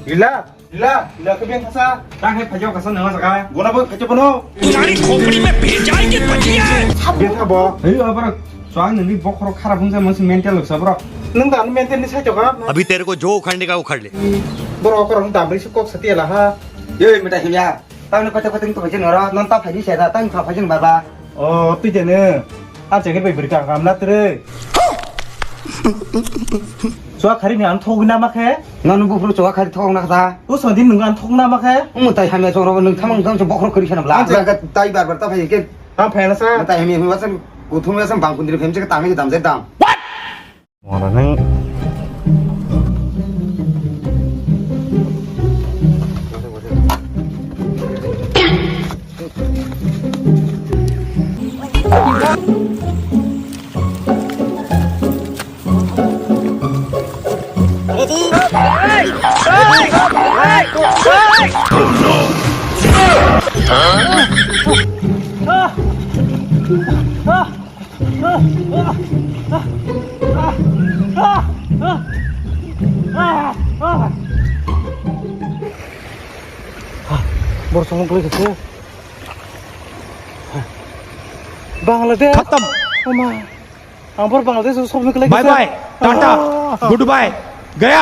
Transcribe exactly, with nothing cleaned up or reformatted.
Lila, lila, lila khe beng khasa. Ta khe phajok khasa nang jaga. Bona bo khacha bono. तुम्हारी खोपड़ी में भेजा है कि बचिया है? Beng kha bo. Hei, abra, soang nini bokhorok kharap wngsa, masi mental wngsa, bro. Nung da mental ni sai choka. अभी तेरे को जो उखाड़ने का उखाड़ ले। Bro, korang damri su kok sati la ha. Yoi, mita himya. Tang ni kota kota tu baca nora, non ta phai ni saya, tang ta phai ni baba. Oh, tu jene. A jaga bai beri kang kam na tere. Chua khari ni an thok na ma khe? Nanu buphuru chua khari thok na kha. O sandi nung an thok na ma khe? Umu tai hamya choro nung thamang thamang bokhorok khari sana bla. A jaga tai bar bar ta phai ke. Ang phai na sa. Tai hamya hwa san kuthum ya san bang kundri phemche ta hamya dam je dam. Mora nang. Bor song tuli khe. Bangladesh. Khatam. Oma. Ang bor Bangladesh song tuli khe. Bye bye. Tata. Ah. Goodbye. Gaya.